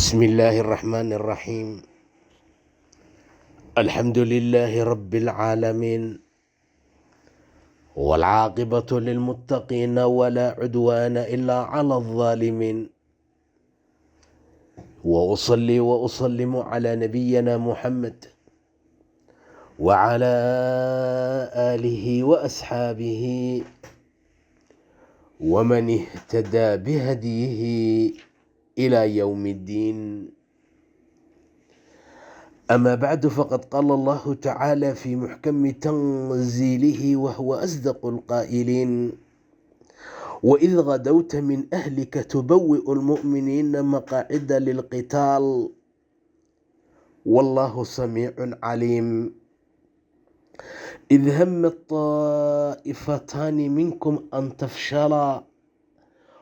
بسم الله الرحمن الرحيم. الحمد لله رب العالمين، والعاقبة للمتقين، ولا عدوان إلا على الظالمين، وأصلي وأسلم على نبينا محمد وعلى آله وأصحابه ومن اهتدى بهديه إلى يوم الدين. أما بعد، فقد قال الله تعالى في محكم تنزيله وهو أصدق القائلين: وإذ غدوت من أهلك تبوئ المؤمنين مقاعد للقتال والله سميع عليم. إذ هم الطائفتان منكم أن تفشلا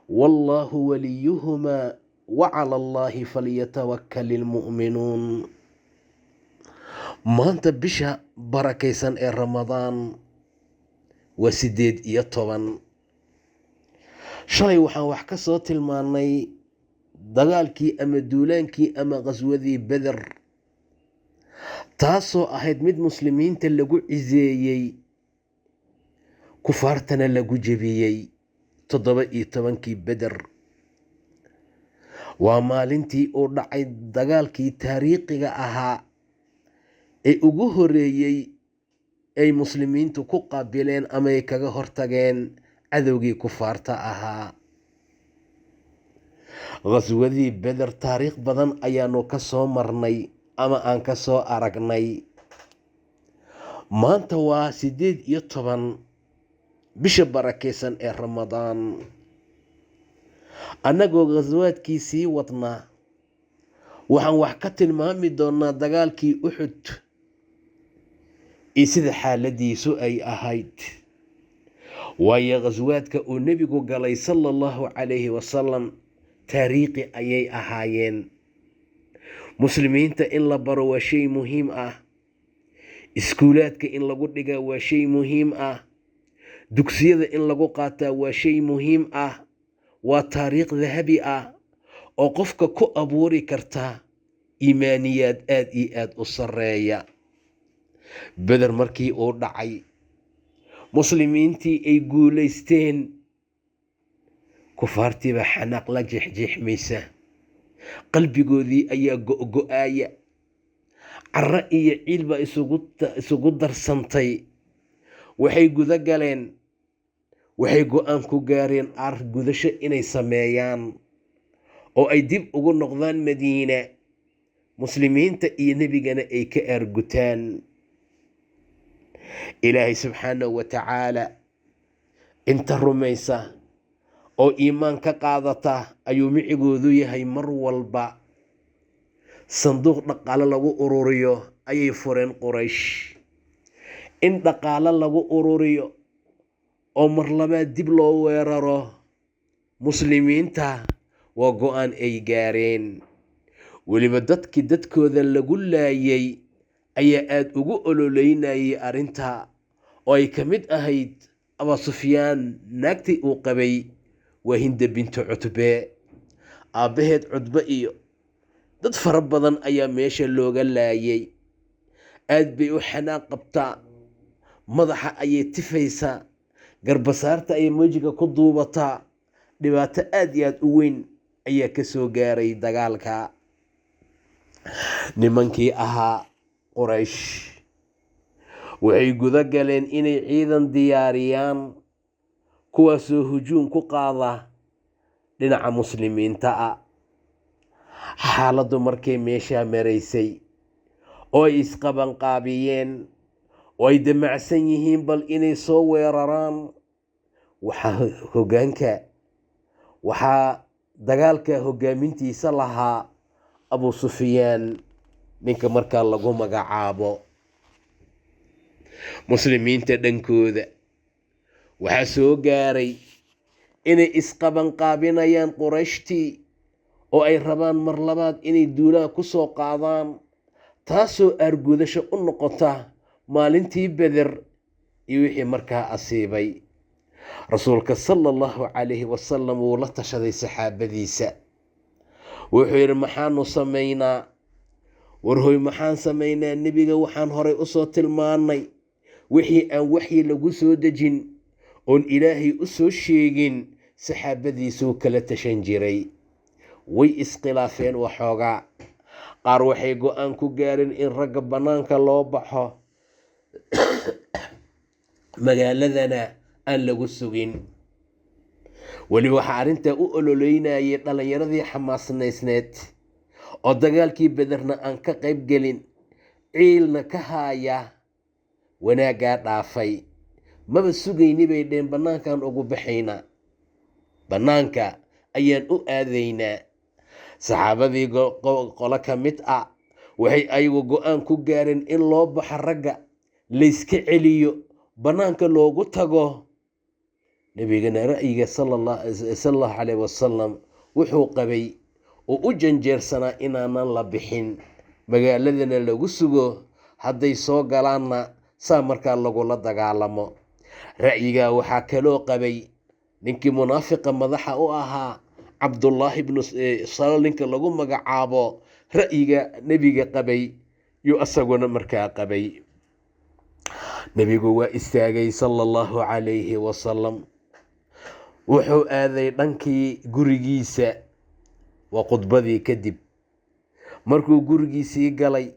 والله وليهما وعلى الله فليتوكل المؤمنون. Maanta bisha barakaysan ee Ramadaan waa 18. Shalay waxaan wax ka soo tilmaanay dagaalkii ama duulaankii ama qaswadii Beder, taasoo ahayd mid muslimiinta lagu ciseeyey, kufaartana lagu jebiyey. 17-kii Beder waa maalintii uu dhacay dagaalkii taariikhiga ahaa ee ugu horeeyey ay muslimiintu ku qaabileen ama ay kaga hortageen cadowgii kufaarta ahaa. Khaswadii Beder taariikh badan ayaanu ka soo marnay ama aan ka soo aragnay. Maanta waa 18 bisha barakaysan ee Ramadaan. Annagoo khaswaadkii sii wadnaa, waxaan wax ka tilmaami doonaa dagaalkii Uxud iyo sida xaaladiisu ay ahayd, waayo khaswaadka uu nebigu galay sala Allahu calayhi wasalam taariikhi ayay ahaayeen. Muslimiinta in la baro waa shay muhiim ah, iskuulaadka in lagu dhigaa waa shay muhiim ah, dugsiyada in lagu qaataa waa shay muhiim ah. Waa taariikh dahabi ah oo qofka ku abuuri karta iimaaniyaad aada iyo aada u sarreeya. Beder markii uu dhacay, muslimiintii ay guulaysteen, kufaartiiba xanaaq la jeexjeexmaysa, qalbigoodii ayaa go-go-aaya, caro iyo ciil baa isugu darsantay. Waxay guda galeen, waxay go-aan ku gaareen aar gudasho inay sameeyaan oo ay dib ugu noqdaan Madiina, muslimiinta iyo nebigana ay ka aargutaan. Ilaahay subxaanahu wa tacaala inta rumaysa oo iimaan ka qaadata ayuu micigoodu yahay mar walba. Sanduuq dhaqaale lagu ururiyo ayay fureen Quraysh, in dhaqaale lagu ururiyo oo mar labaad dib loo weeraro muslimiinta waa go-aan ay gaareen. Weliba dadkii dadkooda lagu laayay ayaa aada ugu ololeynayay arrinta, oo ay ka mid ahayd Abaa Sufyaan naagtii uu qabay, waa Hinda bintu Cutbe, aabbaheed Cudbe, iyo dad fara badan ayaa meesha looga laayay. Aad bay u xanaaq qabtaa, madaxa ayay tifaysaa, garbasaarta ayay wejiga ku duubataa. Dhibaato aada iyo aada u weyn ayaa ka soo gaaray dagaalka. Nimankii ahaa Quraysh waxay guda galeen inay ciidan diyaariyaan, kuwaasoo hujuum ku qaada dhinaca muslimiinta ah. Xaaladdu markay meeshaa maraysay oo ay isqabanqaabiyeen oo ay damacsan yihiin bal inay soo weeraraan, waxaa hoggaanka, waxaa dagaalka hoggaamintiisa lahaa Abu Sufyaan, ninka markaa lagu magacaabo. Muslimiinta dhankooda waxaa soo gaaray inay isqabanqaabinayaan Qurayshtii oo ay rabaan mar labaad inay duulaha ku soo qaadaan, taasoo aargudasho u noqota maalintii Beder iyo wixii markaa asiibay rasuulka sala Allahu calayhi wasalam. Wuu la tashaday saxaabadiisa. Wuxuu yidhi, maxaanu samaynaa? Warhoy, maxaan samaynaa? Nebiga waxaan horay usoo tilmaanay, wixii aan waxyi lagu soo dejin oon Ilaahay u soo sheegin, saxaabadiisuu kala tashan jiray. Way iskhilaafeen waxoogaa. Qaar waxay go-aan ku gaareen in ragga bannaanka loo baxo, magaaladana aan lagu sugin. Weli waxaa arrintaa u ololeynayay dhallinyaradii xamaasnaysneed oo dagaalkii Bederna aan ka qayb gelin, ciilna ka haaya wanaaggaa dhaafay. Maba sugayni, bay dheen, bannaankaan ugu baxaynaa, bannaanka ayaan u aadaynaa. Saxaabadii qolo ka mid ah waxay ayagu go-aan ku gaareen in loo baxo, ragga layska celiyo, bannaanka loogu tago. Nebigana ra'yiga sala allahu caleyh wasalam wuxuu qabay oo u janjeersanaa inaanan la bixin, magaaladana lagu sugo, hadday soo galaanna saa markaa lagula dagaalamo. Ra'yigaa waxaa kaloo qabay ninkii munaafiqa madaxa u ahaa, Cabdullaahi ibnu Salal ninka lagu magacaabo. Ra'yiga nebiga qabay yuu asaguna markaa qabay. Nebigu waa istaagay sala allahu calayhi wasalam, wuxuu aaday dhankii gurigiisa. Waa khudbadii kadib. Markuu gurigiisii galay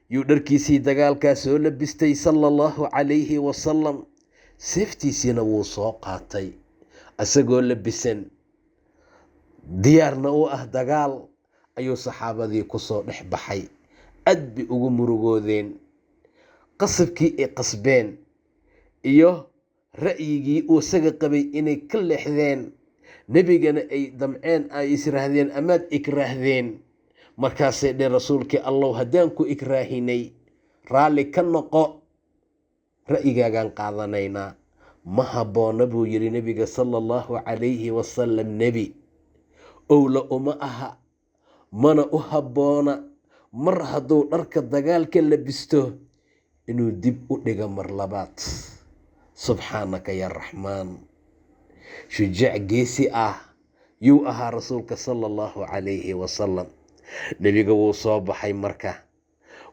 yuu dharkiisii dagaalkaa soo labistay sala allahu calayhi wasalam, seeftiisiina wuu soo qaatay, isagoo labisan, diyaarna u ah dagaal, ayuu saxaabadii kusoo dhex baxay. Aad bay ugu murugoodeen qasabkii ay qasbeen iyo ra'yigii uu isaga qabay inay ka leexdeen, nebigana ay damceen, ay israahdeen, amaad ikraahdeen. Markaasay dheen, rasuulkii Allow, haddaan ku ikraahinay, raalli ka noqo, ra'yigaagaan qaadanaynaa. Ma habboona, buu yidhi nebiga sala allahu calayhi wasalam. Nebi owla uma aha, mana u habboona, mar hadduu dharka dagaalka labisto inuu dib u dhigo mar labaad. Subxaanaka yaa Raxmaan! Shujaac geesi ah yuu ahaa rasuulka sala allahu calayhi wasalam. Nebiga wuu soo baxay. Marka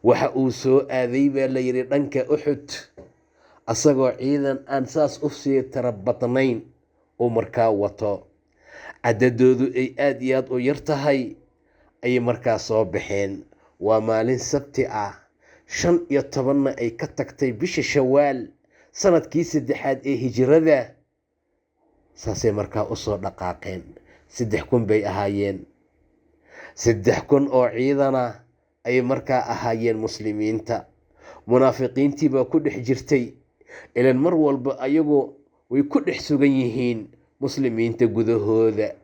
waxa uu soo aaday, baa la yidhi, dhanka Uxud, asagoo ciidan aan saas u sii tara badnayn uu markaa wato, cadadoodu ay aada iyo aada u yar tahay, ayay markaa soo baxeen. Waa maalin Sabti ah, 15-na ay ka tagtay bisha Shawaal, sanadkii saddexaad ee hijrada. Saasay markaa usoo dhaqaaqeen. 3000 bay ahaayeen, 3000 oo ciidana ayay markaa ahaayeen muslimiinta. Munaafiqiintii baa ku dhex jirtay, ilan mar walba ayagu way ku dhex sugan yihiin muslimiinta gudahooda.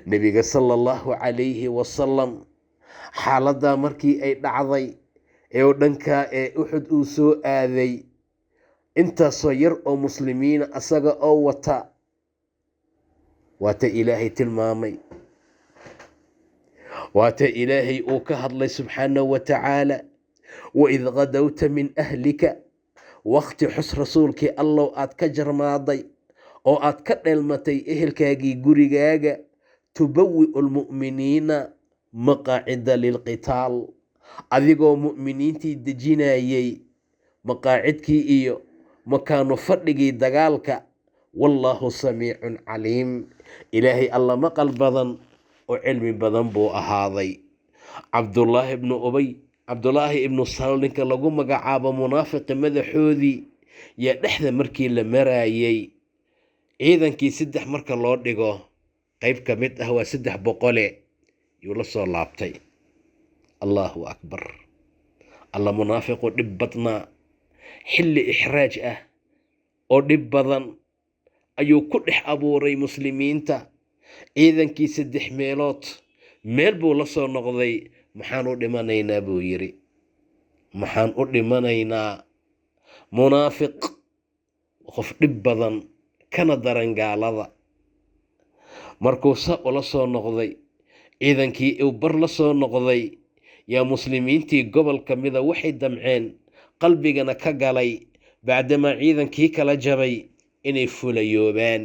Nebiga sala allahu calayhi wasalam xaaladdaa markii ay dhacday ee u dhankaa ee Uxud uu soo aaday, intaasoo yar oo muslimiina asaga oo wata, waata Ilaahay tilmaamay, waata Ilaahay uu ka hadlay subxaanahu wa tacaala: waid qadowta min ahlika. Wakti xus, rasuulkii Allow, aad ka jarmaaday oo aad ka dheelmatay ehelkaagii, gurigaaga, tubawi'u lmu'miniina maqaacida lilqitaal, adigoo mu'miniintii dejinayay maqaacidkii iyo makaano fadhigii dagaalka. Wallaahu samiicun caliim. Ilaahay Alla maqal badan oo cilmi badan buu ahaaday. Cabdullaahi ibnu Ubay, Cabdulaahi ibnu Salol ninka lagu magacaabo, munaafiqi madaxoodii, yaa dhexda markii la maraayay ciidankii saddex marka loo dhigo qayb ka mid ah, waa 300, yuu la soo laabtay. Allahu akbar! Alla munaafiqu dhib badnaa! Xilli ixraaj ah oo dhib badan ayuu ku dhex abuuray muslimiinta. Ciidankii saddex meelood meel buu la soo noqday. Maxaan u dhimanaynaa, buu yidhi, maxaan u dhimanaynaa? Munaafiq qof dhib badan, kana daran gaalada. Markuu sa ula soo noqday ciidankii uu bar la soo noqday, yaa muslimiintii gobol ka mida waxay damceen, qalbigana ka galay, bacdamaa ciidankii kala jabay, inay fulayoobaan.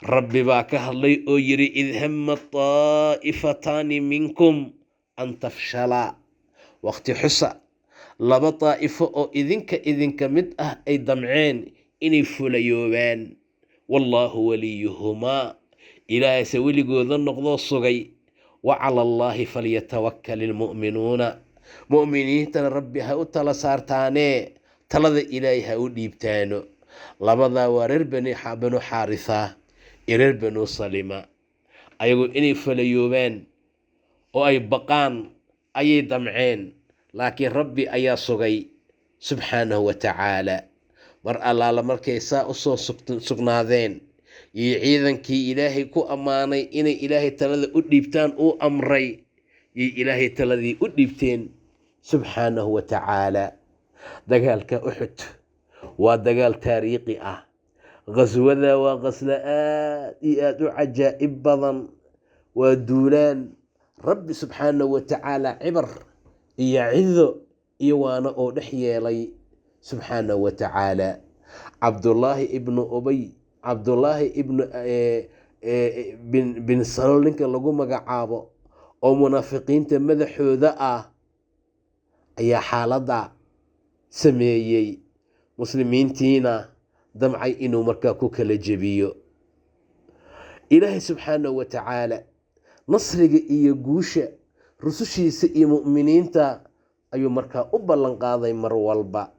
Rabbi baa ka hadlay oo yidhi: "Id hama taa'ifataani minkum an tafshalaa." Waqti xusa laba daa'ifo oo idinka mid ah ay damceen inay fulayoobaan. Wallaahu waliyuhumaa, Ilaahayse weligooda noqdoo sugay. Wa cala Allaahi falyatawakkal ilmu'minuuna, mu'miniintana Rabbi ha u tala saartaanee, talada Ilaahay ha u dhiibtaano. Labadaa waa reer Banu Xaaritha iyo reer Banu Salima. Ayagu inay falayoobaan oo ay baqaan ayay damceen, laakiin Rabbi ayaa sugay subxaanahu wa tacaala. Mar allaala markay saa usoo sugnaadeen iyo ciidankii Ilaahay ku ammaanay inay Ilaahay talada u dhiibtaan uu amray, yay Ilaahay taladii u dhiibteen subxaanahu wa tacaala. Dagaalka Uxud waa dagaal taariikhi ah. Khaswada waa khaslo aad iyo aada u cajaa'ib badan. Waa duulaan Rabbi subxaanahu wa tacaala cibar iyo cido iyo waana oo dhex yeelay subxaanahu wa tacaala. Cabdullaahi ibnu Ubay, Cabdullaahi ibnu bin Salool, ninka lagu magacaabo oo munaafiqiinta madaxooda ah, ayaa xaaladda sameeyey, muslimiintiina damcay inuu markaa ku kala jebiyo. Ilaahay subxaanahu wa tacaala nasriga iyo guusha rusushiisa iyo mu'miniinta ayuu markaa u ballan qaaday mar walba.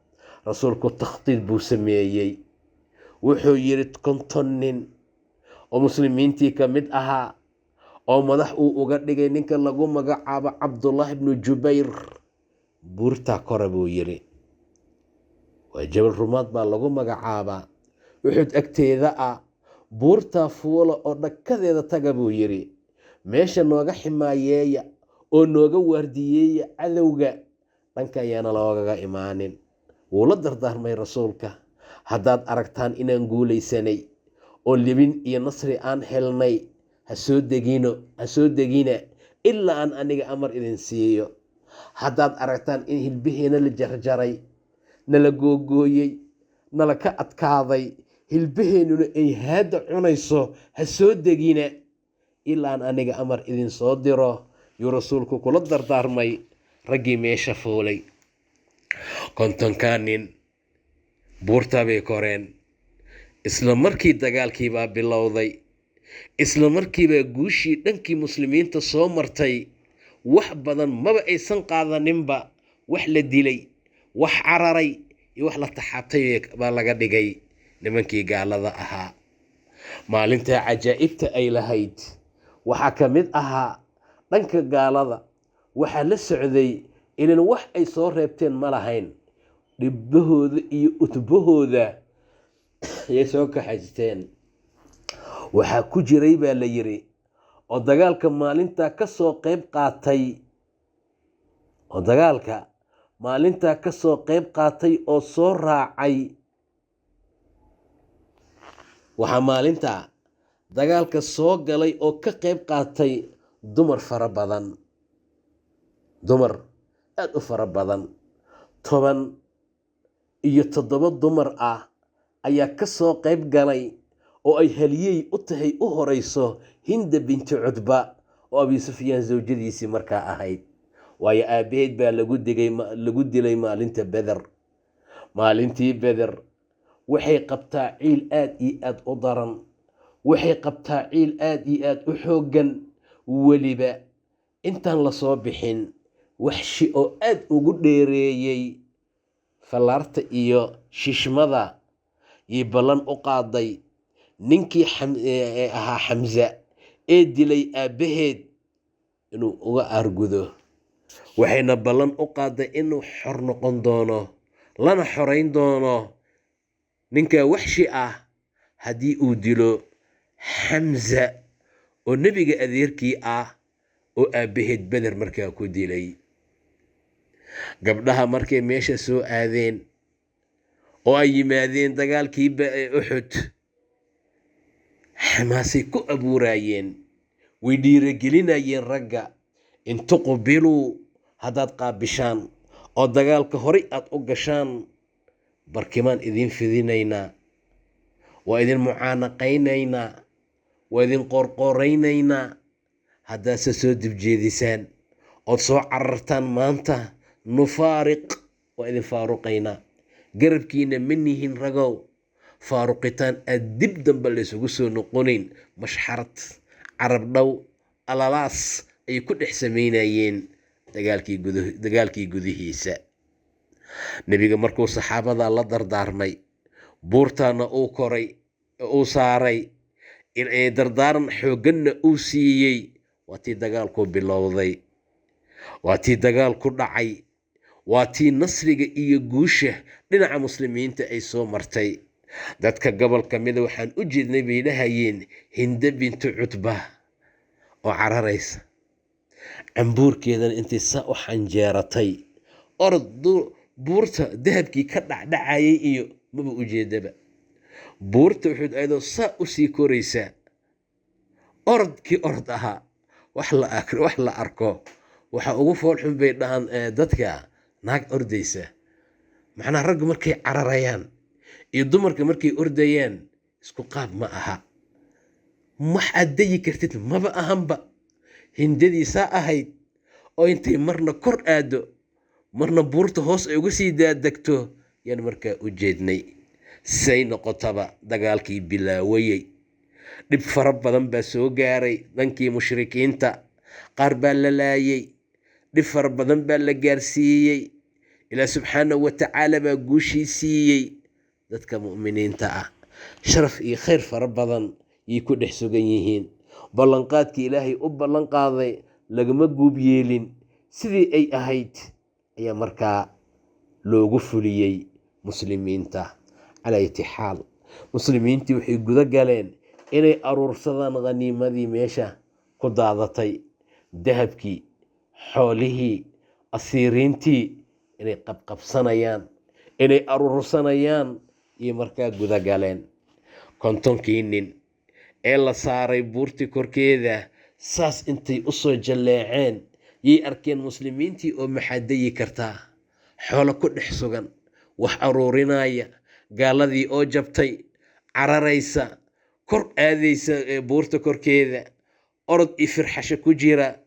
Rasuulku takhdiid buu sameeyey. Wuxuu yidhi 50 nin oo muslimiintii ka mid ahaa oo madax uu uga dhigay ninka lagu magacaabo Cabdullaahi bnu Jubayr, "Buurtaa kore," buu yidhi. Waa Jabal Rumaad baa lagu magacaabaa, Uxud agteeda ah. "Buurtaa fuula oo dhakadeeda taga," buu yidhi. "Meesha nooga ximaayeeya oo nooga waardiyeeya cadowga, dhanka ayaana loogaga imaanin." Wuu la dardaarmay rasuulka: "Haddaad aragtaan inaan guulaysanay oo libin iyo nasri aan helnay, ha soo degino, ha soo degina ilaa aan aniga amar idin siiyo. Haddaad aragtaan in hilbihiina la jarjaray, nala googooyey, nala ka adkaaday, hilbaheennuna ay haadda cunayso, ha soo degina ilaa aan aniga amar idin soo diro," yuu rasuulku kula dardaarmay raggii meesha fuulay. 50-kaa nin buurtaa bay koreen. Isla markii dagaalkiibaa bilowday. Isla markiibaa guushii dhankii muslimiinta soo martay. Wax badan maba aysan qaadaninba. Wax la dilay, wax cararay iyo wax la taxaabtay baa laga dhigay nimankii gaalada ahaa. Maalintaa cajaa'ibta ay lahayd waxaa ka mid ahaa dhanka gaalada waxaa la socday ilan wax ay soo reebteen ma lahayn. Dhibahooda iyo utbahooda ayay soo kaxaysteen. Waxaa ku jiray baa la yiri oo dagaalka maalintaa ka soo qayb qaatay, oo dagaalka maalintaa ka soo qayb qaatay oo soo raacay, waxaa maalintaa dagaalka soo galay oo ka qayb qaatay dumar fara badan, dumar aada u fara badan. 17 dumar ah ayaa ka soo qayb galay oo ay haliyey u tahay, u horeyso Hinda binti Cudba oo Abi Sufyaan zawjadiisii markaa ahayd, waayo aabaheed baa lagu dilay maalinta Beder. Maalintii Beder waxay qabtaa ciil aada iyo aada u daran, waxay qabtaa ciil aada iyo aada u xooggan. Weliba intaan lasoo bixin, waxshi oo aada ugu dheereeyey fallaarta iyo shishmada yay ballan u qaaday ninkii ahaa Xamsa ee dilay aabbaheed inuu uga aargudo. Waxayna ballan u qaaday inuu xor noqon doono lana xorayn doono ninka waxshi ah haddii uu dilo Xamsa oo nebiga adeerkii ah oo aabbaheed Beder markaa ku dilay. Gabdhaha markay meesha soo aadeen oo ay yimaadeen dagaalkii Uxud, xamaasay ku abuuraayeen, way dhiiragelinayeen ragga: "In tuqbiluu, haddaad qaabishaan oo dagaalka horay aad u gashaan, barkimaan idin fidinaynaa, waa idin mucaanaqaynaynaa." Waa idin qoorqooraynaynaa. Haddaase soo dibjeedisaan ood soo carartaan maanta, nufaariq, waa idin faaruqaynaa, garabkiina ma nihin ragow. Faaruqitaan aad dib dambe laysugu soo noqonayn, mashxarad, carab dhow, alalaas ayay ku dhex samaynayeen dagaalkii gudihiisa. Nebiga markuu saxaabada la dardaarmay, buurtaana uu koray, uu saaray, dardaaran xoogganna uu siiyey, waa tii dagaalku bilowday, waa tii dagaalku dhacay, waa tii nasriga iyo guusha dhinaca muslimiinta ay soo martay. Dadka gobol ka mida waxaan u jeednay, bay dhahayeen, Hinde bintu Cutba oo cararaysa, cambuurkeedana intay saa u xanjeeratay, orod buurta dahabkii ka dhacdhacayay iyo maba ujeedaba. Buurta wuxuud ayadoo saa usii koraysaa, orodkii orod ahaa wax la arko waxa ugu foolxun, bay dhahaan dadka, naag ordaysa. Macnaha raggu markay cararayaan iyo dumarka markay ordayaan isku qaab ma aha, wax aad dayi kartid maba ahanba. Hindadiisaa ahayd oo intay marna kor aado, marna buurta hoos ay uga sii daadegto, yaan markaa u jeednay. Say noqotaba, dagaalkii bilaawayey. Dhib fara badan baa soo gaaray dhankii mushrikiinta, qaar baa la laayay, dhib fara badan baa la gaarsiiyey. Ilaah subxaanahu wa tacaala baa guushii siiyey dadka mu'miniinta ah. Sharaf iyo khayr fara badan yay ku dhex sugan yihiin. Ballanqaadkii Ilaahay u ballan qaaday lagama guub yeelin, sidii ay ahayd ayaa markaa loogu fuliyey muslimiinta. Calaa ayati xaal, muslimiintii waxay guda galeen inay aruursadaan khaniimadii meesha ku daadatay, dahabkii, xoolihii, asiiriintii, inay qabqabsanayaan, inay aruursanayaan iyo markaa guda galeen. 50kii nin ee la saaray buurtii korkeeda, saas intay usoo jalleeceen yay arkeen muslimiintii oo maxaadayi kartaa, xoolo ku dhex sugan, wax aruurinaya, gaaladii oo jabtay, cararaysa, kor aadaysa ee buurta korkeeda, orod iyo firxasho ku jira.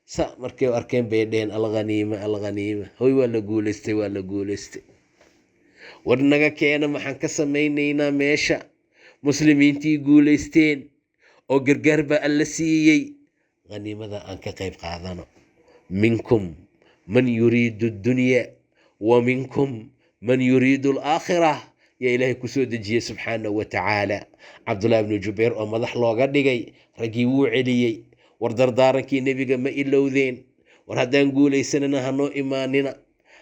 Sa markay arkeen bay dheheen: "Alghaniima, alghaniima, hoy, waa la guulaystay, waa la guulaystay. War naga keena, maxaan ka samaynaynaa meesha? Muslimiintii guulaysteen oo gargaar baa Alla siiyey, khaniimada aan ka qayb qaadano. Minkum man yuriidu addunya wa minkum man yuriidu alaakhira," yaa Ilaahay kusoo dejiyey subxaanahu wa tacaala. Cabdullahi bnu Jubayr oo madax looga dhigay raggii wuu celiyey. War dardaarankii nebiga ma ilowdeen? War haddaan guulaysanana hanoo imaanina,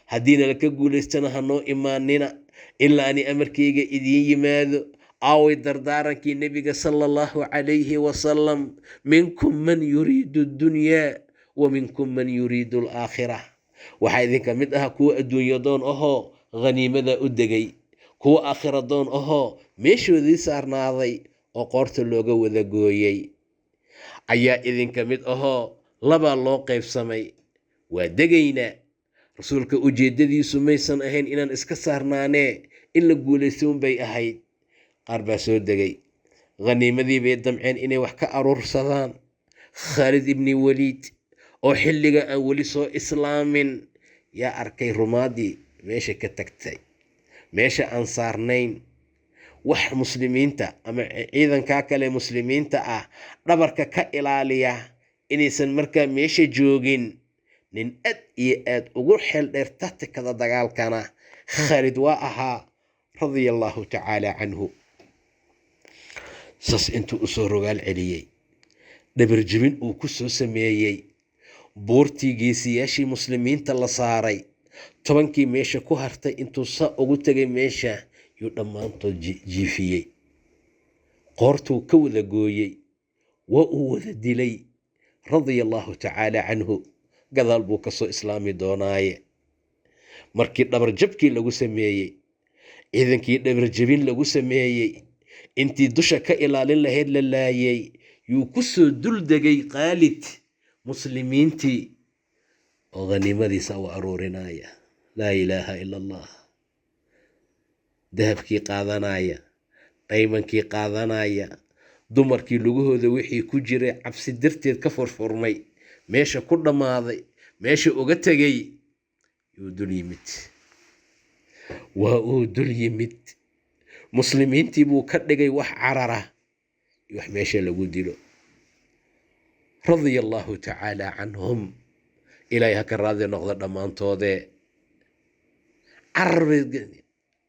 haddiina laka guulaystana hanoo imaanina, ilaa ani amarkayga idiin yimaado. Aaway dardaarankii nebiga sala Allahu calayhi wasalam? Minkum man yuriidu addunyaa wa minkum man yuriidu alaakhira. Waxaa idinka mid ah kuwa adduunyo doon ahoo khaniimada u degay, kuwa aakhira doon ahoo meeshoodii saarnaaday oo qoorta looga wada gooyey ayaa idinka mid ahoo. Labaa loo qaybsamay. Waa degaynaa. Rasuulka ujeeddadiisu maysan ahayn inaan iska saarnaanee, in la guulaysto unbay ahayd. Qaar baa soo degay, khaniimadii bay damceen inay wax ka aruursadaan. Khaalid ibni Waliid oo xilliga aan weli soo islaamin yaa arkay rumaadii meesha ka tagtay, meesha aan saarnayn, wax muslimiinta ama ciidankaa kale muslimiinta ah dhabarka ka ilaaliya inaysan markaa meesha joogin. Nin aad iyo aad ugu xeel dheer taktikada dagaalkana Khaalid waa ahaa, radia Allahu tacaala canhu. Saas intuu usoo rogaal celiyey, dhabarjebin uu ku soo sameeyey buurtii geesiyaashii muslimiinta la saaray, 10kii meesha ku hartay intuu saa ugu tegay meesha yuu dhammaantood jiifiyey, qoortuu ka wada gooyey, waa uu wada dilay, radia Allahu tacaala canhu. Gadaal buu kasoo islaami doonaaye. Markii dhabarjabkii lagu sameeyey ciidankii, dhabarjebin lagu sameeyey, intii dusha ka ilaalin lahayd la laayay, yuu ku soo dul degay Khaalid muslimiintii oo khaniimadiisa u aruurinaya, laa ilaaha ila Allah, dahabkii qaadanaya, dhaymankii qaadanaya, Dumarkii lugahooda wixii ku jiray cabsi darteed ka furfurmay, meesha ku dhammaaday, meesha uga tegay, yuu dul yimid. Waa uu dul yimid. Muslimiintii buu ka dhigay wax carara iyo wax meesha lagu dilo. Radia allahu tacaala canhum, Ilaahay ha ka raadi noqda dhammaantoodee. Carar bay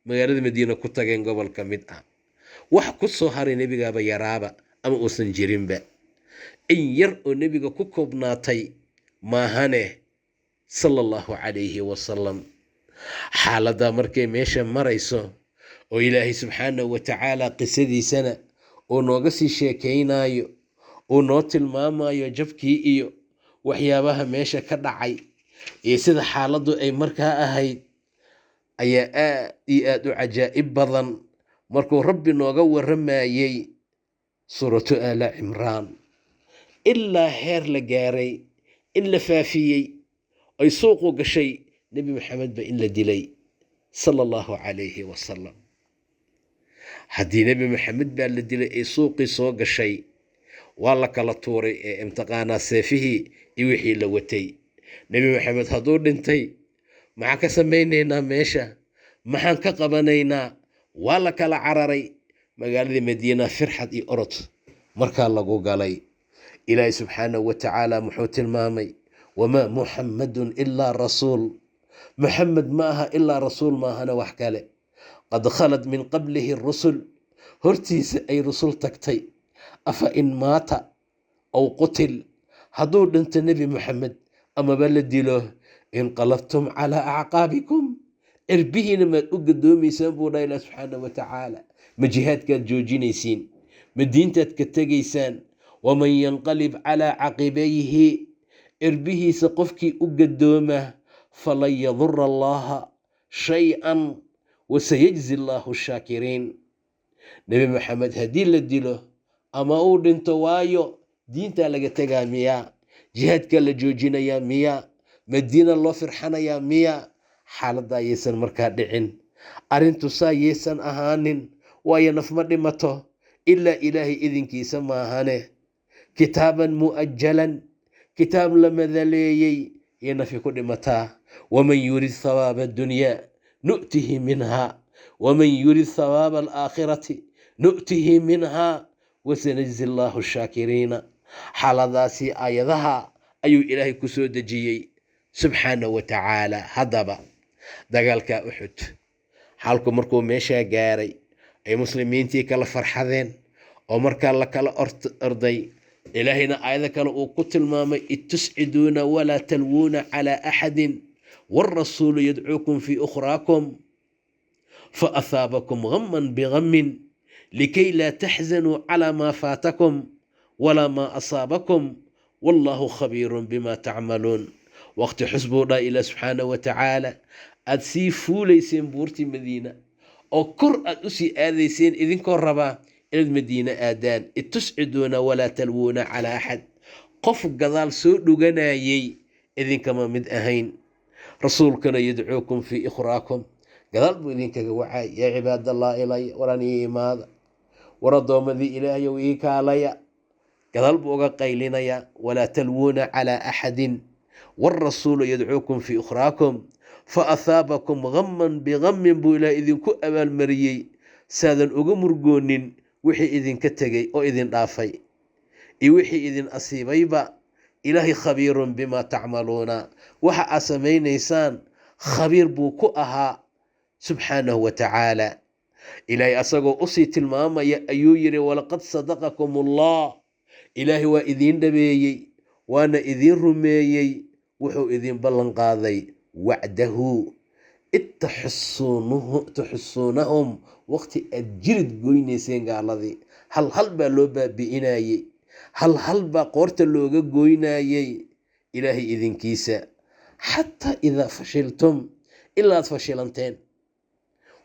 magaalada Madiina ku tageen, gobol ka mid ah. Wax ku soo haray nebigaaba yaraaba ama uusan jirinba, in yar oo nebiga ku koobnaatay maahane, sala allahu calayhi wasalam. Xaaladdaa markay meesha marayso oo Ilaahay subxaanahu wa tacaala qisadiisana uu nooga sii sheekaynayo, uu noo tilmaamayo jabkii iyo waxyaabaha meesha ka dhacay iyo sida xaaladdu ay markaa ahayd, ayaa aad iyo aad u cajaa'ib badan. Markuu Rabbi nooga warramayey Suuratu Aala Cimraan, ilaa heer la gaaray in la faafiyey ay suuqu gashay Nebi Maxamed ba in la dilay, sala allahu calayhi wasalam. Haddii Nebi Maxamed baa la dilay ay suuqii soo gashay, waa la kala tuuray ee imtiqaanaa seefihii iyo wixii la watay. Nebi Maxamed hadduu dhintay, maxaan ka samaynaynaa meesha? Maxaan ka qabanaynaa? Waa la kala cararay. Magaaladii Madiina firxad iyo orod markaa lagu galay. Ilaahay subxaanahu wa tacaala muxuu tilmaamay? Wamaa Muxammadun ilaa rasuul, Muxamed ma aha ilaa rasuul maahana wax kale. Qad khalad min qablihi rusul, hortiisa ay rusul tagtay. Afa in maata aw qutil, hadduu dhinto Nebi Maxamed amaba la dilo, inqalabtum calaa acqaabikum, cirbihiina maad u gadoomaysaan, buu dhaha Ilah subxaana wa tacaala. Ma jihaadkaad joojinaysiin? Ma diintaad ka tegaysaan? Waman yanqalib calaa caqibayhi, cirbihiisa qofkii u gadooma, falan yadura Allaha shay-an wasayajzi Allahu shaakiriin. Nebi Maxamed haddii la dilo ama uu dhinto, waayo diintaa laga tegaa miyaa? Jihaadkaa la joojinayaa miyaa? Madiina loo firxanayaa miyaa? Xaaladda ayaysan markaa dhicin, arrintu saa yaysan ahaanin, waayo naf ma dhimato ilaa Ilaahay idinkiisa maahane. Kitaaban mu'ajalan, kitaab la madaleeyey iyo nafi ku dhimataa. Waman yurid thawaaba addunyaa nu'tihi minha, waman yurid thawaaba alaakhirati nu'tihi minha, wasanajzi Allahu shaakiriina. Xaaladaasi aayadaha ayuu Ilaahay ku soo dejiyey subxaana wa tacaala. Haddaba dagaalka Uxud xaalku markuu meeshaa gaaray, ay muslimiintii kala farxadeen oo markaa la kala orday, Ilaahayna aayado kale uu ku tilmaamay: id tusciduuna walaa talwuuna calaa axadin waalrasuulu yadcuukum fii ukhraakum fa ahaabakum ghaman bighamin likay laa taxzanuu calaa maa faatakum walaa maa asaabakum, wallaahu khabiirun bima tacmaluun. Waqti xus, buu dhaha Ilaah subxaana wa tacaala, aada sii fuulayseen buurtii Madiina oo kor aad usii aadayseen, idinkoo rabaa inaad Madiine aadaan. Id tusciduuna walaa talwuuna calaa axad, qof gadaal soo dhuganayay idinkama mid ahayn. Rasuulkana yadcuukum fii ikhraakum, gadaal buu idinkaga wacay: yaa cibaadallah ilay, waran ii imaada, war addoommadii Ilaahayow ii kaalaya. Gadaal buu uga qaylinayaa. Walaa talwuuna calaa axadin waalrasuulu yadcuukum fii ukhraakum fa ahaabakum ghaman bighamin, buu Ilaah idinku abaalmariyey saadan uga murgoonin wixii idinka tegey oo idin dhaafay iyo wixii idin asiibayba. Ilaahay khabiirun bimaa tacmaluuna, waxa aad samaynaysaan khabiir buu ku ahaa subxaanahu wa tacaala. Ilaahay asagoo usii tilmaamaya ayuu yidhi: walaqad sadaqakum Allah, Ilaahay waa idiin dhabeeyey, waana idiin rumeeyey wuxuu idiin ballan qaaday, wacdahu id taxusuunahum, waqti aad jirid goynayseen gaaladii. Hal hal baa loo baabi'inayey, hal hal baa qoorta looga goynayey Ilaahay idinkiisa. Xataa idaa fashiltum, ilaa aad fashilanteen,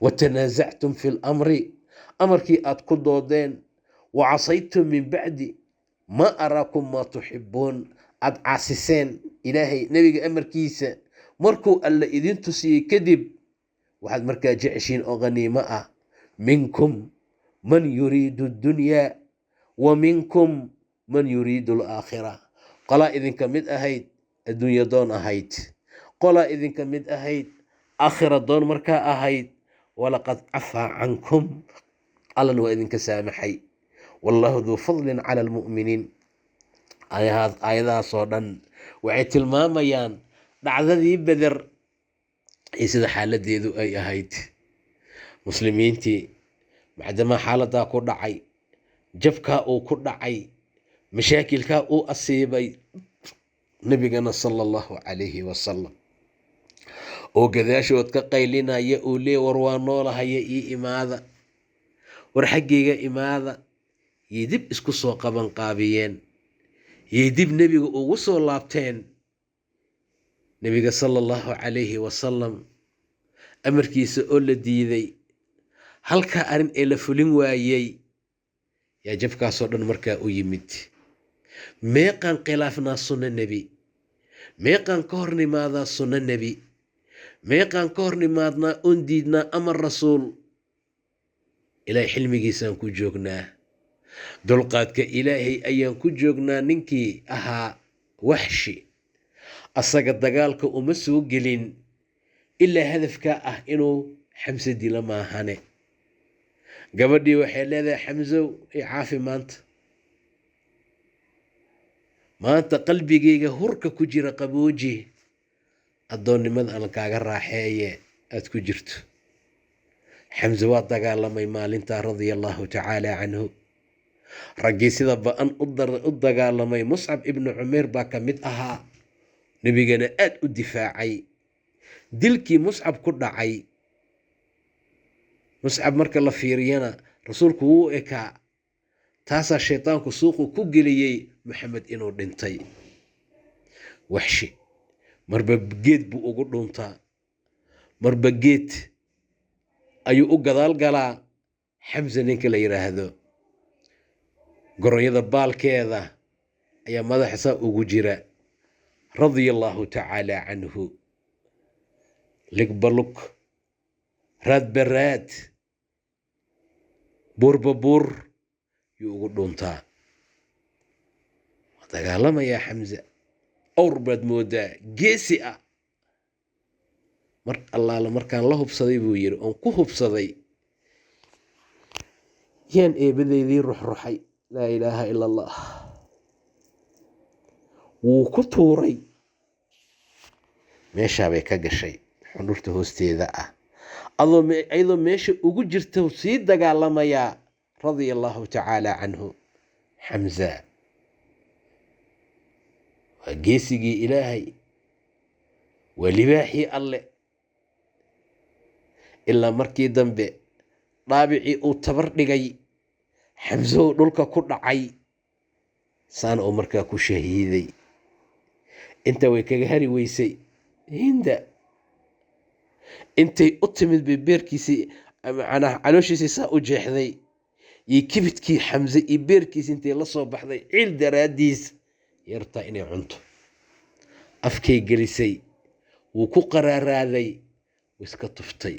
watanaasactum fi lamri, amarkii aad ku doodeen, wacasaytum min bacdi maa araakum maa tuxibuun, aad caasiseen Ilaahay nebiga amarkiisa markuu Alle idin tusiyey kadib, waxaad markaa jeceshiin oo khaniimo ah. Minkum man yuriidu addunyaa. Wa minkum man yuriidu alaakhira. Qolaa idinka mid ahayd adduunya doon ahayd, qolaa idinka mid ahayd aakhira doon markaa ahayd. Walaqad cafaa cankum, Allana waa idinka saamaxay. Wallahu duu fadlin cala almu'miniin. Aayadahaasoo dhan waxay tilmaamayaan dhacdadii Beder iyo sida xaaladeedu ay ahayd. Muslimiintii macdamaa xaaladaa ku dhacay, jabkaa uu ku dhacay, mashaakilkaa uu asiibay, nebigana sala Allahu calayhi wasalam oo gadaashood ka qaylinaya, uu leey: "War waa noolahaya, ii imaada, war xaggayga imaada." Yay dib isku soo qaban qaabiyeen, yay dib nebiga ugu soo laabteen. Nebiga sala Allahu calayhi wasalam amarkiisa oo la diiday, halkaa arrin ee la fulin waayey, yaa jabkaasoo dhan markaa u yimid. Meeqaan khilaafnaa sunno nebi? Meeqaan ka hor nimaadaa sunno nebi? Meeqaan ka hor nimaadnaa oon diidnaa amar rasuul? Ilaahay xilmigiisaan ku joognaa, dulqaadka Ilaahay ayaan ku joognaa. Ninkii ahaa Waxshi asaga dagaalka uma soo gelin ilaa hadafkaa ah inuu Xamse dilo maahane. Gabadhii waxay leedahay: "Xamsow, i caafi maanta, maanta qalbigayga hurka ku jira qabooji, addoonnimada aan kaaga raaxeeye aada ku jirto." Xamse waa dagaalamay maalintaa, radia Allahu tacaala canhu. Raggii sida ba-an u dagaalamay Muscab ibnu Cumayr baa ka mid ahaa, nebigana aad u difaacay. Dilkii Muscab ku dhacay, Muscab marka la fiiriyana rasuulku wuu ekaa, taasaa shaydaanku suuqu ku geliyey Maxamed inuu dhintay. Waxshi marba geed buu ugu dhuntaa, marba geed ayuu u gadaal galaa. Xamse ninka la yidhaahdo goronyada baalkeeda ayaa madaxa saa ugu jira, radia Allahu tacaala canhu. Ligbalug, raadba raad, buurba buur yuu ugu dhuntaa. Waa dagaalamayaa Xamse, awr baad moodaa, geesi ah. Mar allaala markaan la hubsaday, buu yiri, oon ku hubsaday, yaan eebadeydii ruxruxay. Laa ilaaha ila Allah. Wuu ku tuuray, meeshaabay ka gashay xundhurta hoosteeda ah, iyadoo meesha ugu jirta sii dagaalamayaa, radia Allahu tacaala canhu. Xamza waa geesigii Ilaahay, waa libaaxii Alle. Ilaa markii dambe dhaabicii uu tabar dhigay, Xamsow dhulka ku dhacay, saana uu markaa ku shahiiday. Inta way kaga hari weysay Hinda, intay u timid bay beerkiisii, macnaha calooshiisii saa u jeexday, iyo kibidkii Xamse iyo beerkiisi intay la soo baxday, ciil daraaddiis yartaa inay cunto afkay gelisay. Wuu ku qaraaraaday, wuu iska tuftay,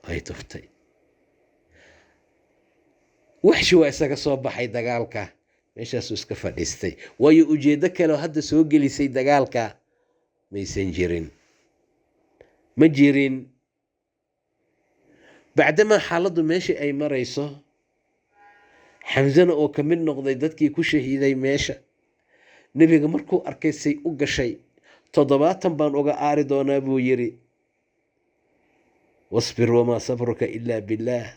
way tuftay. Waxshi waa isaga soo baxay dagaalka, meeshaasuu iska fadhiistay, waayo ujeeddo kaleo hadda soo gelisay dagaalka maysan jirin, ma jirin. Bacdamaa xaaladdu meeshii ay marayso, Xamsena oo ka mid noqday dadkii ku shahiiday meesha, nebiga markuu arkay say u gashay, 70 baan uga aari doonaa, buu yiri. "Wasbir wamaa sabruka ilaa billaah,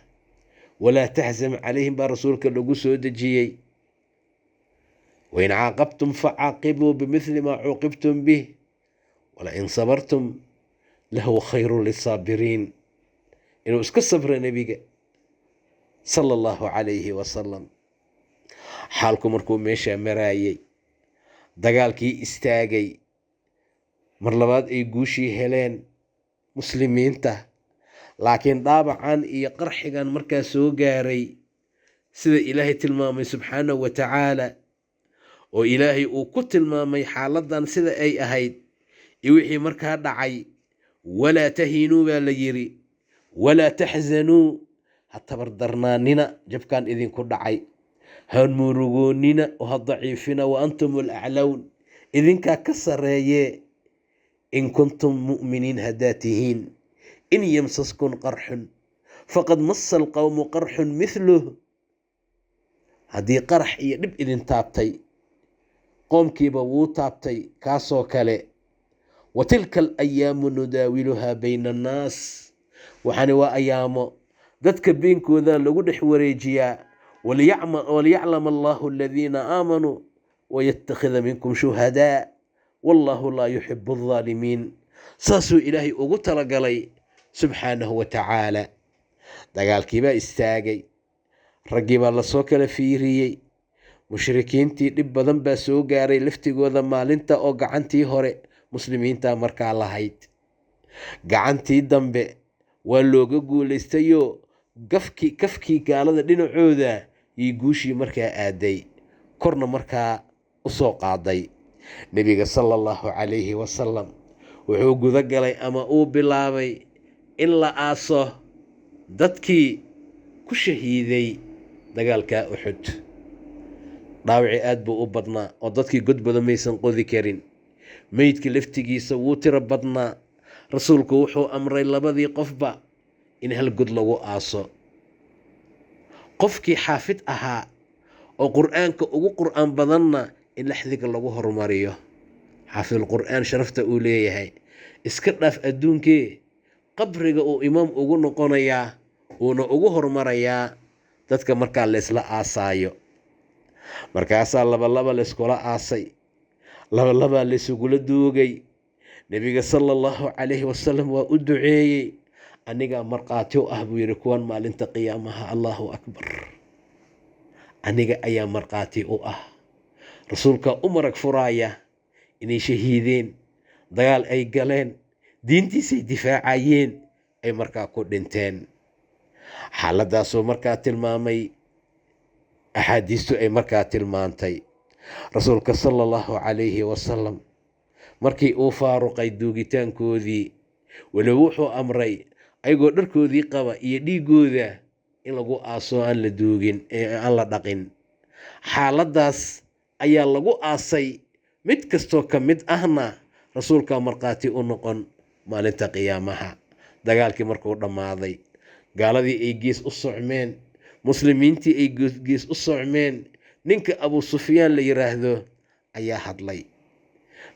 walaa taxzan calayhim" baa rasuulka lagu soo dejiyey. "Wain caaqabtum facaaqibuu bimithli maa cuuqibtum bih, walain sabartum lahuwa khayru lisaabiriin." Inuu iska sabra nebiga sala Allahu calayhi wasalam. Xaalku markuu meesha maraayey, dagaalkii istaagay, mar labaad ay guushii heleen muslimiinta, laakiin dhaabacan iyo qarxigan markaa soo gaaray, sida Ilaahay tilmaamay subxaanahu wa tacaala, oo Ilaahay uu ku tilmaamay xaaladan sida ay ahayd iyo wixii markaa dhacay. "Walaa tahinuu" baa la yiri, "walaa taxzanuu", ha tabardarnaanina jabkan idinku dhacay. Han murugoonina oo ha daciifina. Wa antum alaclown, idinkaa ka sarreeye, in kuntum mu'miniin haddaad tihiin. In yamsaskun qarxun faqad massa alqawmu qarxun mithluh. Haddii qarax iyo dhib idin taabtay, qoomkiiba wuu taabtay kaasoo kale. Wa tilka alayaamu nudaawiluhaa bayna annaas, waxaani waa ayaamo dadka beenkooda lagu dhex wareejiyaa. Waliyaclama allahu aladiina aamanuu wayattakhida minkum shuhadaa, wallahu laa yuxibu aldaalimiin. Saasuu Ilaahay ugu talagalay subxaanahu wa tacaala. Dagaalkiibaa istaagay, raggii baa lasoo kala fiiriyey. Mushrikiintii dhib badan baa soo gaaray laftigooda maalinta, oo gacantii hore muslimiinta markaa lahayd, gacantii dambe waa looga guulaystayoo gafkii kafkii gaalada dhinacooda iyo guushii markaa aaday, korna markaa u soo qaaday. Nebiga sala allahu calayhi wasalam wuxuu guda galay ama uu bilaabay in la aaso dadkii ku shahiiday dagaalka Uxud. Dhaawacii aad buu u badnaa oo dadkii god badan maysan qodi karin. Meydka laftigiisa wuu tiro badnaa. Rasuulku wuxuu amray labadii qofba in hal god lagu aaso. Qofkii xaafid ahaa oo Qur-aanka ugu qur-aan badanna in laxdiga lagu horumariyo. Xaafidulqur-aan sharafta uu leeyahay iska dhaaf adduunkee, qabriga uu imaam ugu noqonayaa, uuna ugu horumarayaa dadka markaa laysla aasaayo. Markaasaa labalaba layskula aasay, labalabaa laysugula duugay. Nebiga sala allahu calayhi wasalam waa u duceeyey. "Anigaa markhaati u ah," buu yidhi, "kuwan maalinta qiyaamaha." Allahu akbar! "Aniga ayaa markhaati u ah." Rasuulka u marag furaaya inay shahiideen, dagaal ay galeen, diintiisay difaacayeen, ay markaa ku dhinteen. Xaaladaasuu markaa tilmaamay, axaadiistu ay markaa tilmaantay. Rasuulka sala allahu calayhi wasalam markii uu faaruqay duugitaankoodii, weliba wuxuu amray ayagoo dharkoodii qaba iyo dhiiggooda in lagu aaso, aan la duugin ee aan la dhaqin. Xaaladdaas ayaa lagu aasay. Mid kastoo ka mid ahna rasuulkaa markhaati u noqon maalinta qiyaamaha. Dagaalkii markuu dhammaaday, gaaladii ay gees u socmeen, muslimiintii ay gees u socmeen, ninka Abu Sufyaan la yiraahdo ayaa hadlay.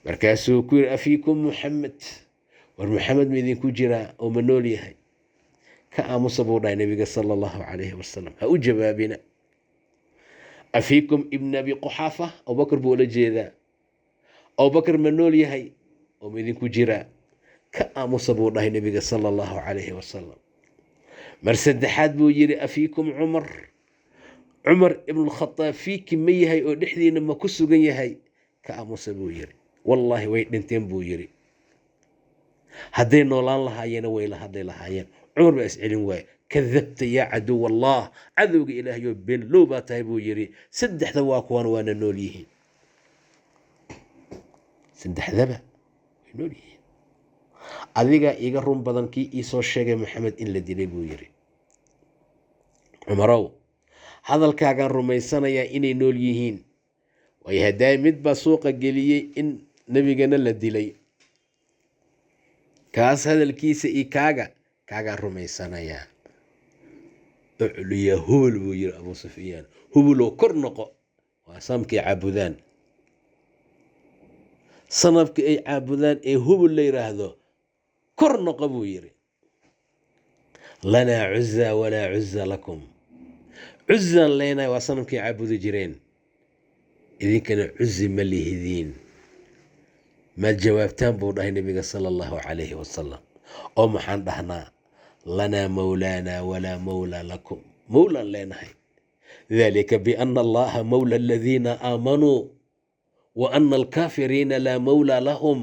Markaasuu ku yidhi: "Afiikum Muxamed? War Maxamed ma idinku jiraa oo ma nool yahay?" "Ka aamusa," buu dhahay Nebiga sala allahu calayhi wasalam, "ha u jawaabina." "Afiikum ibn Abi Quxaafa?" Abubakar buu ula jeedaa. "Abubakar ma nool yahay oo ma idinku jiraa?" "Ka aamusa," buu dhahay Nebiga sala allahu calayhi wasalam. Mar saddexaad buu yidhi: "Afiikum Cumar? Cumar ibnulkhataab fiiki ma yahay oo dhexdiina ma ku sugan yahay?" "Ka aamusa," buu yidhi. "Wallaahi way dhinteen," buu yidhi. "Hadday noolaan lahaayeen way la hadli lahaayeen." Cumar baa iscelin waaye. "Kadabta yaa caduw Allah, cadowga Ilaahayo, beenlow baa tahay," buu yidhi. "Saddexda waa kuwan, waana nool yihiin. Saddexdaba way nool yihiin. Adigaa iiga run badan kii iisoo sheegay Maxamed in la dilay," buu yidhi. "Cumarow, hadalkaagaan rumaysanayaa inay nool yihiin, waayo haddaay mid baa suuqa geliyey in nebigana la dilay. Kaas hadalkiisa iyo kaaga, kaagaan rumaysanayaa." "Ucliya Hubal," buu yiri Abu Sufyaan. "Hubulow kor noqo." Waa sanamkay caabudaan, sanamkii ay caabudaan ee Hubul la yiraahdo, "Kor noqo," buu yiri. "Lanaa Cuza walaa Cuza lakum." Cuzaan leenahay, waa sanamkay caabudi jireen, idinkana cuzi ma lihidiin. "Maad jawaabtaan?" buu dhahay Nebiga sala allahu calayhi wasalam. "Oo maxaan dhahnaa?" "Lanaa mawlaana walaa mawlaa lakum. Mawlaan leenahay. Dalika biana Allaha mawla aladiina aamanuu wa ana alkaafiriina laa mawlaa lahum."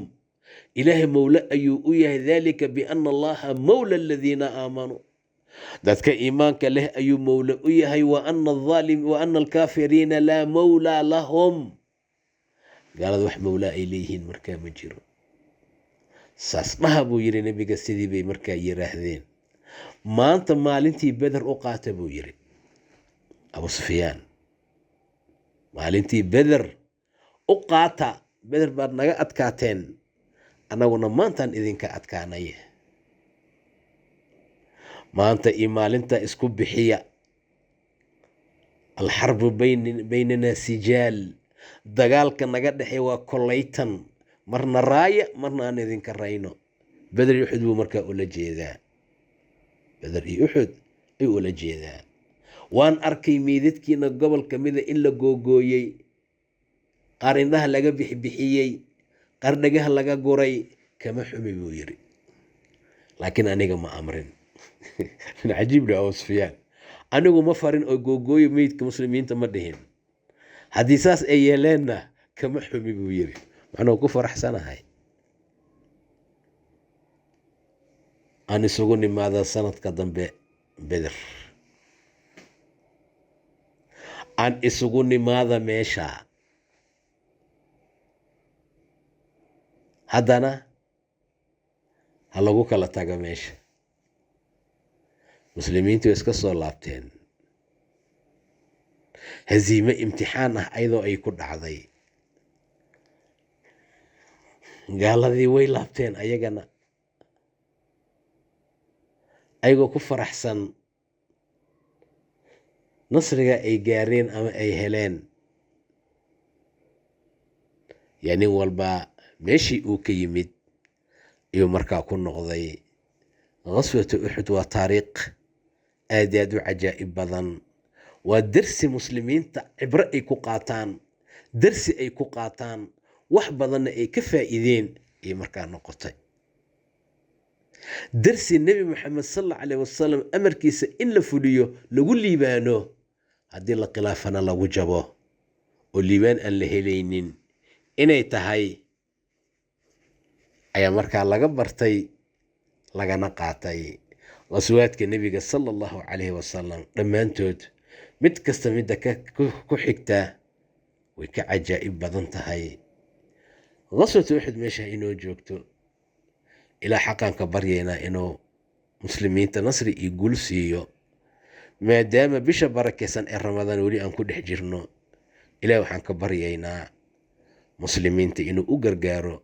Ilaahay mawle ayuu u yahay. Dalika biana Allaha mawla aladiina aamanuu, dadka iimaanka leh ayuu mawle u yahay. Wa ana alkaafiriina laa mawlaa lahum, gaalada wax mawlaa ay leeyihiin markaa ma jiro. "Saas dhaha," buu yiri Nebiga. Sidii bay markaa yiraahdeen. "Maanta maalintii Beder u qaata," buu yiri Abu Sufyaan. Maalintii Beder u qaata, Beder baad naga adkaateen, annaguna maantaan idinka adkaanay. Maanta iyo maalinta isku bixiya. Alxarbu baynana sijaal, dagaalka naga dhexey waa kollaytan, marna raaya marna aan idinka rayno. Beder iyo Uxud buu markaa ula jeedaa, Beder iyo Uxud ayuu ula jeedaa. Waan arkay meydadkiina gobol ka mida in la googooyey, qaar indhaha laga bixbixiyey, qaar dhagaha laga guray. Kama xumi buu yiri, laakiin aniga ma amrin. Nin cajiib leh Abu Sufyaan. Anigu ma farin oo googooyo meydka muslimiinta ma dhihin. Haddii saas ay yeeleenna kama xumi buu yiri, macnuu ku faraxsanahay. Aan isugu nimaada sanadka dambe Beder, aan isugu nimaada meesha. Haddana ha lagu kala tago meesha. Muslimiintu way iska soo laabteen, haziime imtixaan ah ayadoo ay ku dhacday. Gaaladii way laabteen ayagana, ayagoo ku faraxsan nasriga ay gaareen ama ay heleen. Yaa nin walba meeshii uu ka yimid ayuu markaa ku noqday. Qaswatu Uxud waa taariikh aad iyo aad u cajaa'ib badan. Waa dersi muslimiinta cibro ay ku qaataan, dersi ay ku qaataan, wax badanna ay ka faa'iideen ayay markaa noqotay. Dersi Nebi Maxamed sal alla alayh wasalam amarkiisa in la fuliyo lagu liibaano, haddii la khilaafana lagu jabo oo liibaan aan la helaynin inay tahay ayaa markaa laga bartay lagana qaatay. Qaswaadka nebiga sala allahu calayhi wasalam dhammaantood mid kasta midda ku xigta way ka cajaa'ib badan tahay. Qaswatu Uxud meesha inoo joogto, ilaa xaqaan ka baryaynaa inuu muslimiinta nasri iyo guul siiyo, maadaama bisha barakeysan ee Ramadaan weli aan ku dhex jirno. Ilaah waxaan ka baryaynaa muslimiinta inuu u gargaaro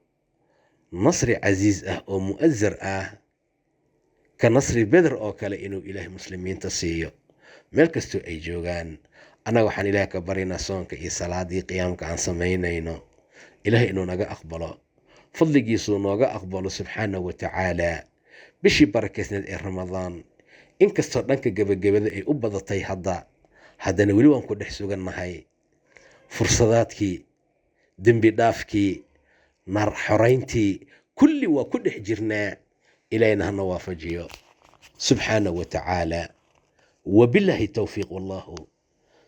nasri casiis ah oo mu'asar ah, ka nasri Beder oo kale, inuu Ilaahay muslimiinta siiyo meel kastoo ay joogaan. Annaga waxaan Ilaah ka baryaynaa soonka iyo salaadii qiyaamka aan samaynayno Ilaah inuu naga aqbalo, fadligiisuu nooga aqbalo subxaanahu wa tacaala. Bishii barakeysneed ee Ramadaan inkastoo dhanka gebagabada ay u badatay hadda, haddana weli waan ku dhex sugannahay. Fursadaadkii, dembi dhaafkii, naar xorayntii, kulli waa ku dhex jirnaa. Ilaahina hana waafajiyo subxaanahu wa tacaala. Wabilaahi towfiiq, wallahu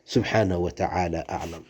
subxaanahu wa tacaala aclam.